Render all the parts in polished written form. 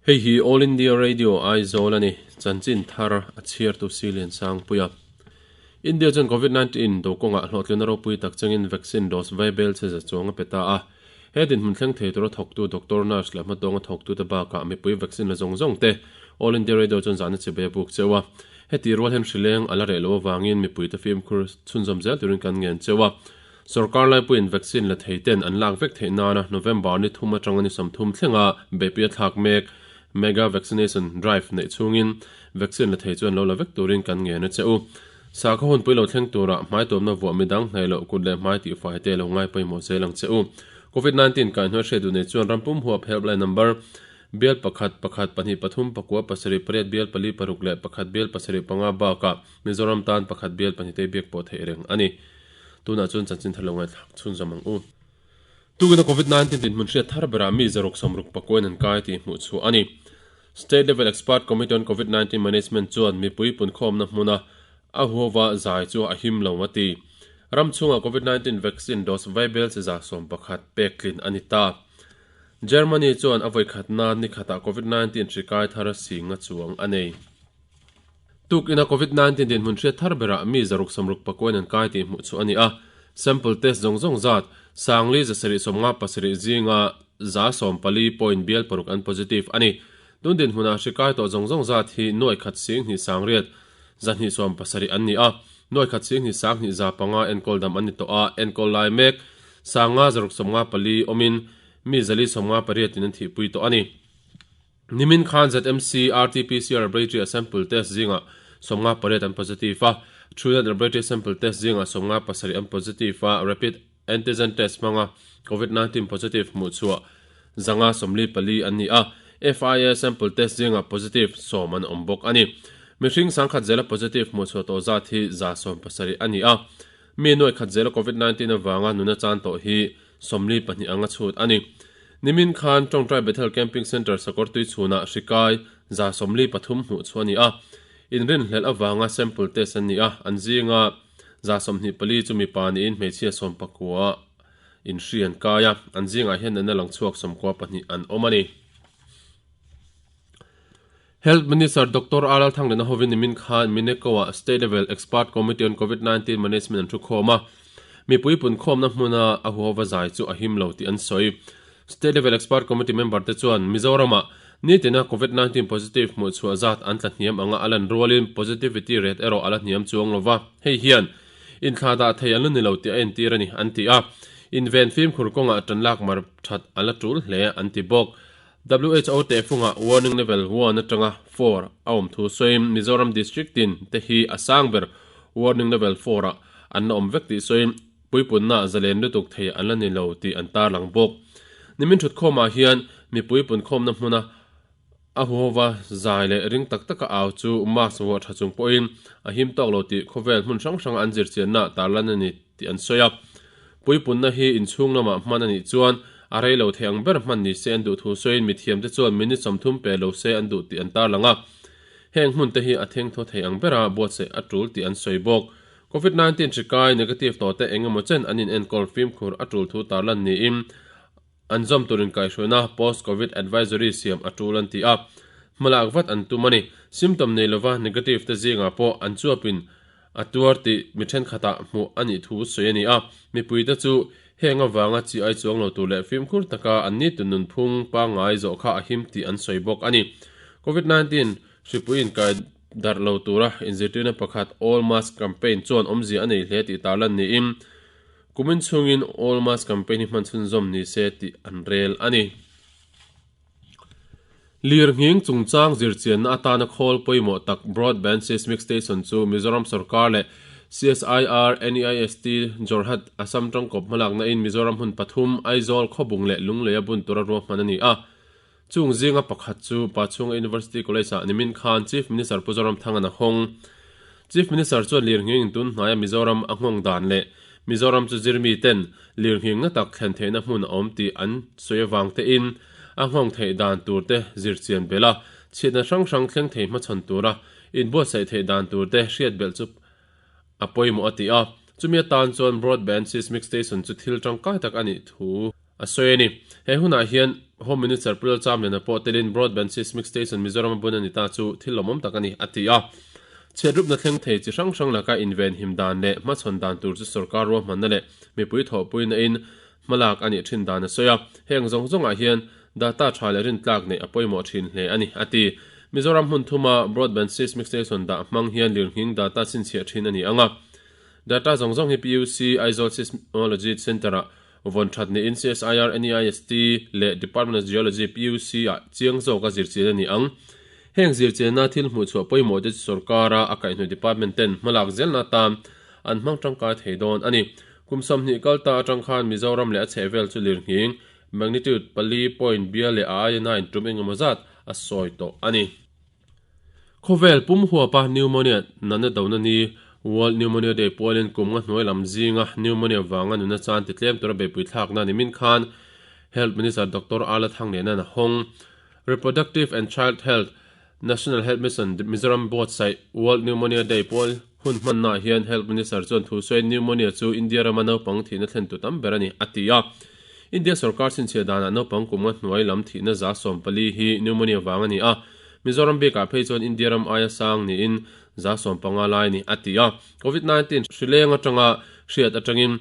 Hei hi All India Radio Aizawl a ni, chanchin thar a chhiartu Silian Sangpuia. India chuan Covid 19 do kawngah hlawhtlinna ropui tak changin vaccine dose vaibel che za chuang a pe ta a. He dinhmun thleng thei tura thawktu doctor, nurse leh hmatawnga thawktute bakah mipui vaccine la zawng zawng te All India Radio chuan zahna chibai a buk cheu a. Heti rual hian hrileng a la reh loh avangin mipuite fimkhur chhunzawm zel turin kan ngen cheu a. Sorkar laipuiin vaccine la thei ten an lak vek theih nana November ni thum atanga ni 30 thlenga beihpui a thlak mek Mega Vaccination Drive neih chhungin vaccine la thei chuan lo la vek turin kan ngen a che u. Sakhaw hunpui lo thleng tura hmai tuamna vuah midang hnaih loh kut leh hmai tihfai te lo ngai pawimawh zel ang che u. Covid 19 kaihhnuai hriat duh nei chuan rampum huap helpline number bial pakhat pakhat pahnih pathum pakua pasarih pariat bial pali paruk leh pakhat bial pasarih panga bakah Mizoram tan pakhat bial pahnih te biak pawh theih reng a ni. Tunah chuan chanchin thar lo ngaihthlak chhunzawm ang u. Tukina Covid 19 dinhmun hriat thar berah mi zaruk sawmruk pakuain an kai tih hmuh chhuah a ni. State Level Expert Committee on Covid 19 Management chuan mipui punkhawmna hmuna a huhova zai chu a him lo a ti. Ram chhungah Covid 19 vaccine dose vaibel chi 11 pek tlin a ni ta. Germany chuan a vawikhatna nikhatah Covid 19 hri kai thar singa chuang a nei. Tuk ina Covid 19 dinhmun hriat thar berah mi 664 an kai tih hmuh chhuah a ni a. Sample test zawng zawng zat Sangli 757 zinga 140 point bial paruk an positive a ni. Tun dinhmunah hri kai tawh zawng zawng zat hi nuai khat sing hnih sang riat 270 an ni a. Nuai khat sing hnih sang hnih 500 enkawl dam an ni tawh a, enkawl lai mek sanga 654 awmin mi 458 in an thihpui tawh a ni. Nimin khan ZMC RT-PCR laboratory a sample test zingah 58 an positive a, Truenat laboratory sample test zingah 57 an positive a, rapid antigen test hmanga Covid 19 positive hmuh chhuah 544 an ni a, FIA sample test zingah positive 10 an awm bawk a ni. Mihring sangkhat zela positive hmuh chhuah tawh zat hi 170 a ni a, mi nuai khat zela Covid 19 avanga nuna chan tawh hi 42 anga chhut a ni. Nimin khan Tawngtai Bethel Camping Centre sakawr tui chhunah hri kai 43 hmuh chhuah a ni a. Inrinhlelh avanga sample test an ni a, an zinga 24 chu mipa niin hmeichhia 19 in hri an kai a, an zingah hian natna lang chhuak 92 an awm a ni. Health Minister Doctor R Lalthanglena hovin nimin khan Mineko-ah State Level Expert Committee on Covid 19 Management an thu khawm a, mipui punkhawmna hmuna a huhova zai chu a him lo tih an sawi. State Level Expert Committee member te chuan Mizoramah nitina Covid 19 positive hmuh chhuah zat an tla hniam anga a lan rualin positivity rate erawh a la hniam chuang lo va, hei hian inthla dah thei an la ni lo tih a entir a ni, an ti a. Inven fimkhur kawngah tan lak mar that a la tul hle, an ti bawk. WHO tehfungah warning level one atanga four a awm thu sawiin Mizoram district tin te hi a sang ber warning level four ah an la awm vek tih sawiin puipunna zalen lutuk thei an la ni lo tih an tarlang bawk. Nimin thutkhawmah hian mipui punkhawmna hmuna a huhova zai leh ring tak taka au chu mask vuah tha chung pawhin a him tawk lo tih khawvel hmun hrang hranga an zirchianna tarlan a ni tih an sawi a. Puipunna hi inchhung lamah hman a nih chuan a rei lo thei ang ber hman ni se an duh thu sawiin mithiam te chuan minute 30 pe lo se an duh tih an tarlang a. Heng hmun te hi a thengthaw thei ang bera buatsaih a tul tih an sawi bawk. Covid 19 hri kai negative tawh te eng emaw chen an inenkawl fimkhur a tul thu tarlan niin an zawm tur inkaihhruaina post covid advisory siam a tul an ti a. Hmalak vat an tum a ni. Symptom nei lova negative te zingah pawh an chuapin a tuar tih mi thenkhatah hmuh a nih thu sawi a ni a. Mipuite chu heng avanga chi ai chuang lo tur leh fimkhur taka an ni tun nunphung pangngai zawh kha a him tih an sawi bawk a ni. Covid 19 hripui inkai darh lo tura inzirtirna pakhat All Mask Campaign chuan awmzia a nei hle tih tarlan niin kumin chhungin All Mask Campaign hi hman chhunzawm ni se tih an rel a ni. Lirnghing chungchang zirchianna atana khawl pawimawh tak Broadband Seismic Station chu Mizoram sorkar leh CSIR NEIST Jorhat Assam tangkawp hmalakna in Mizoram hun pathum Aizawl khawbung leh Lungleia bun tura ruahman a ni a. Chung zinga pakhat chu Pachhunga University College ah nimin khan Chief Minister Pu Zoramthangan a hawng. Chief Minister chuan lirnghing in tun hnaia Mizoram a nghawng dan leh Mizoram chu zirmi ten lirnghing na tak thlen theihna hmun a awm tih an sawi avang te in a nghawng theih dan tur te zirchian belh a, chhiatna hrang hrang thleng thei hmachhawn tura inbuatsaih theih dan tur te hriat belh chu a pawimawh a ti a. Chumi atan chuan Broadband Seismic Station chu thil tangkai tak a nih thu. a sawi a ni. He hunah hian Home Minister Pu Lalchamliana pawh telin Broadband Seismic Station Mizorama bun a ni ta chu thil lawmawm tak a ni, a ti a. Chhiatrupna thleng thei chi hrang hrang laka invenhim dan leh hmachhawn dan tur chu sorkar ruahmanna leh mipui thawhpuina in hmalak a nih thin dan a sawi a. Heng zawng zawngah hian data tha leh rintlak neih a pawimawh thin hle a ni, a ti. Mizoram hmun thuma Broadband Seismic Station dah hmang hian lirnghing data chhinchhiah thin a ni ang a. Data zawng zawng hi PUC Aizawl Seismology Centre-ah Vawn that niin CSIR, NEIST leh Department of Geology, PUC, ah chiang zawka zirchian a ni ang. Heng zirchianna thil hmuhchhuah pawimawh te chu sorkara a kaihhnawih department ten hmalak zelna atan an hmang tangkai thei dawn a ni. Kum 20 kal ta atang khan Mizoram leh a chhehvel chu lirnghing, magnitude, pali point bia leh a aia nine tum engemaw zat a sawi tawh a ni. Khawvel pum huapa pneumonia natna dona ni, World Pneumonia Day pualin kum nga hnuai lam zinga pneumonia vanga nuna chan ti tlem tura beihpui thlakna nimin khan Health Minister Doctor Ala Thangliana'n a hawng. Reproductive and Child Health, National Health Mission, Mizoram buatsaih World Pneumonia Day pual hun hmannaah hian Health Minister chuan thu sawiin pneumonia chu India rama naupang thihna thlentu tam ber a ni, a ti a. India sorkar chhinchhiah danah naupang kum nga hnuai lam thihna 14% hi pneumonia vang a ni a. Mizoram bikah phei chuan India ram aia sang niin 15% lai a ni, a ti a. Covid 19 hri leng atanga hriat atangin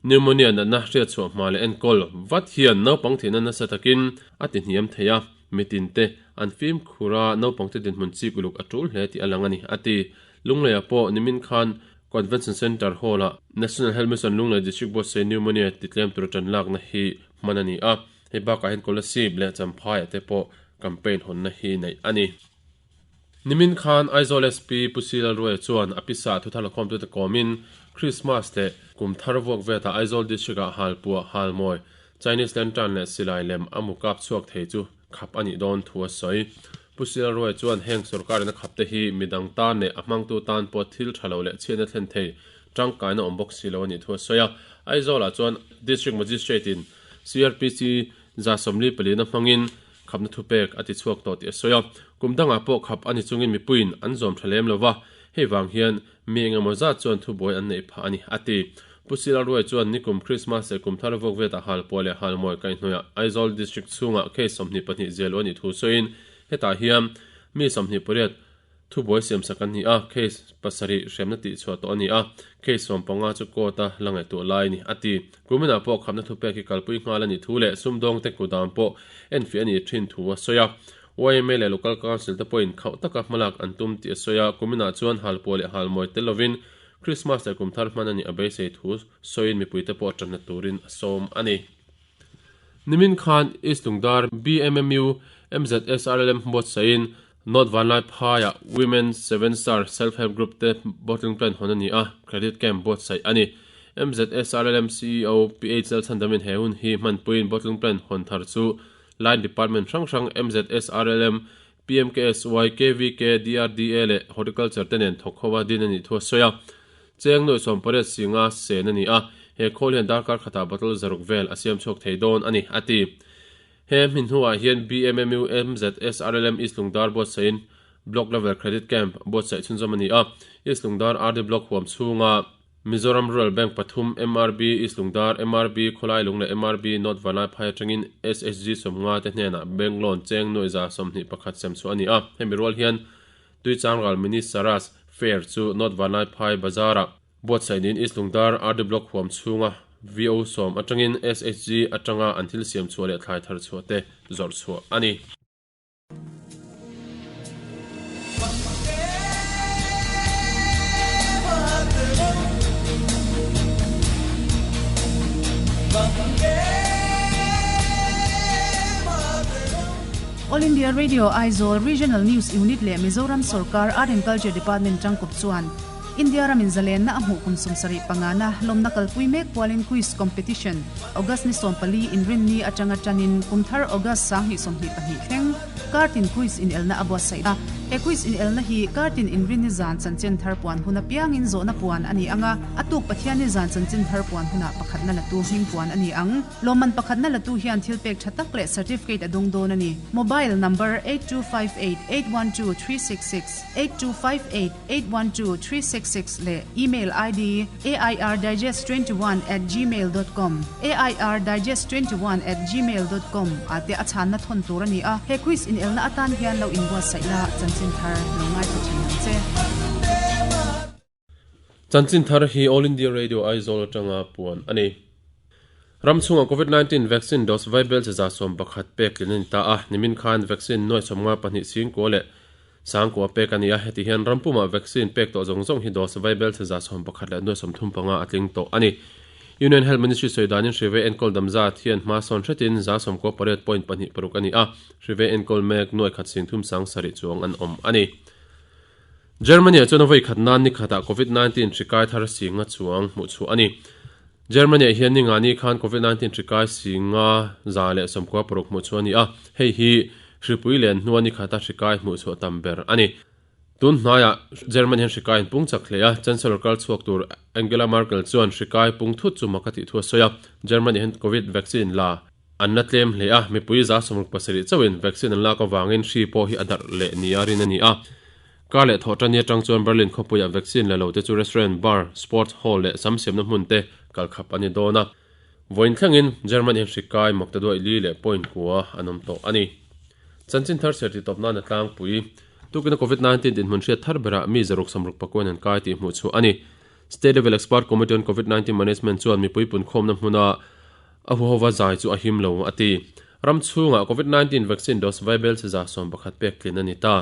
pneumonia natna hriatchhuah hma leh enkawl vat hian naupang thihna nasa takin a ti hniam thei a, mitinte an fimkhur a, naupangte dinhmun chik uluk a tul hle tih a lang a ni, a ti. Lungleiah pawh nimin khan Convention Centre Hall-ah National Health Mission Lunglei District Board sei Pneumonia ti tlem tura tan lakna hi hman a ni a, hei bakah hian Kolasib leh Champhaiah te pawh campaign hawnna hi neih a ni. Nimin khan Aizawl SP Pu Si Lalruaia chuan a pisa thuthar lakhawmtute kawmin Christmas leh kum thar vuak vetah Aizawl District-ah halpuah, halmawi, Chinese lantern leh silai lem a mu kap chhuak thei chu khap a nih dawn thu a sawi. Pu Sialruai chuan heng sorkarin a khap te hi midang tan leh a hmangtu tan pawh thil tha lo leh chhiatna thlen thei tangkaina awm bawk si lo a nih thu a sawi a. Aizawlah chuan District Magistrate in CRPC 44 na hmangin khapna thupek a ti chhuak tawh tih a sawi a. Kum dangah pawh khap a ni chungin mipuiin an zawm tha lem lo va, hei vang hian Mi engemaw zat chuan thubuai an neih phah a ni, a ti. Pu Silalruai chuan nikum Christmas leh kum thar vuak vetah halpuah leh halmawi kaihhnawihah Aizawl District chhungah case 22 zial u a nih thu sawiin, hetah hian mi 28 thubuai siamsak an ni a, case pasarih hremna tihchhuah tawh a ni a, case 15 chu court-a la ngaihtuah lai a ni, a ti. Kuminah pawh khamna thupek hi kalpui nghal a nih thu leh sumdawngte kudam pawh enfiah a nih thin thu a sawi a. YMA leh Local Council te pawhin khauh taka hmalak an tum tih a sawi a, kuminah chuan halpuah leh halmawi tel lovin Christmas leh kumthar hman a nih a beisei thu sawiin mipuite pawh tanna turin a sawm a ni. Nimin khan East Lungdar BMMU MZSRLM buatsaihin North Vanlaiphaiah Women Seven Star Self Help Group te bottling plant hawn a ni a, credit camp buatsaih a ni. MZSRLM CEO PH Lalchhandamin he hun hi hmanpuiin bottling plant hawn thar chu Line Department hrang hrang MZSRLM, PMKSY, KVK, DRDA leh Horticulture te nen thawk ho a din a nih thu a sawi a. Cheng nuaih 80 singa sen a ni a, he khawl hian darkar khatah bottle 600 vel a siam chhuak thei dawn a ni, a ti. He hmin hnuah hian BMMU, MZSRLM East Lungdar buatsaihin Block Level Credit Camp buatsaih chhunzawm a ni a, East Lungdar RD Block huam chhunga Mizoram Rural Bank pathum, MRB, East Lungdar, MRB, Khawlailung leh MRB, North Vanlaiphai atangin SHG 50 te hnenah bank loan cheng nuaih 21 sem chhuah a ni a. Hemi rual hian Tuichangral Mini Saras Fair chu North Vanlaiphai Bazar-ah buatsaih niin East Lungdar RD Block huam chhunga VO 10 atangin SHG atanga an thil siam chhuah leh thlai thar chhuah te zawrh chhuah a ni. All India Radio Aizawl Regional News Unit leh Mizoram Sorkar Art and Culture Department tangkawp chuan India ramin zalenna a hmuh kum 75 na lawmna kalpui mek pualin Quiz Competition August ni 14 inrinni atanga tanin kumthar August 2022 thleng kartin quiz inelna a buatsaih a. He quiz inelna hi kartin inrinni zan chanchin thar puan hun apiangin zawhna puan a ni ang a, a tuk Pathianni zan chanchin thar puan hunah pakhatna latu hming puan a ni ang. Lawmman pakhatna latu hian thil pek tha tak leh certificate a dawng dawn a ni. Mobile number 8258 812 366, 8258 812 366 leh email ID airdigest21 at gmail dot com, airdigest21 at gmail dot com, ah te a chhanna thawn tur a ni a. He quiz inelna atan hian lo inbuatsaih la, chanchin thar lo ngaithla thin ang che. Chanchin thar hi All India Radio Aizawl atanga puan a ni. Ram chhungah Covid 19 vaccine dose vaibel chi 111 pek tlin a ni ta a, nimin khan vaccine nuai 52 singkua leh sangkua pek a ni a, heti hian ram pumah vaccine pek tawh zawng zawng hi dose vaibel chi 111 leh nuai 35 a tling tawh a ni. Union Health Ministry sawi danin hrive enkawl dam zat hian hma sawn hretin 98.26 a ni a, hrive enkawl mek nuai khat sing thum sang sarih chuang an awm a ni. Germany-ah chuan a vawi khat nan ni khatah Covid 19 hri kai thar singa chuang hmuh chhuah a ni. Germany-ah hian ni ngani khan Covid 19 hri kai singa 196 hmuh chhuah a ni a, hei hi hripui len hnua ni khata hri kai hmuh chhuah tam ber a ni. Tun hnaiah Germany hian hri kai an pung chak hle a, Chancellor kal chhuak tur Angela Merkel chuan hri kai pung thut chu mak a tih thu a sawi a, Germany hian Covid vaccine la An la tlem hle a, mipui 67 chauhin vaccine an lak avangin hri pawh hi a darh leh nia rin a ni a. Kar leh thawhṭani atang chuan Berlin khawpuiah vaccine la lote chu restaurant, bar, sports hall leh sam siamna hmun te kalkhap a ni dawn a. Vawiin thlengin Germany hian hri kai makta duaih li leh point kua an awm tawh a ni. Chanchin thar serh tih tawp nan a tlangpui. Tukina Covid 19 dinhmun hriat thar berah mi 661 an kai tih hmuh chhuah a ni. State Level Expert Committee on Covid 19 Management chuan mipui punkhawmna hmuna A huhova zai chu a him lo, a ti. Ram chhungah Covid 19 vaccine dose vaibel chi 11 pek tlin a ni ta.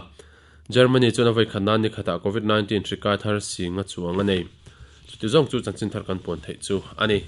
Germany chuan a vawikhat nan nikhatah Covid 19 hri kai thar singa chuang a nei. Chuti zawng chu chanchin thar kan puan theih chu a ni.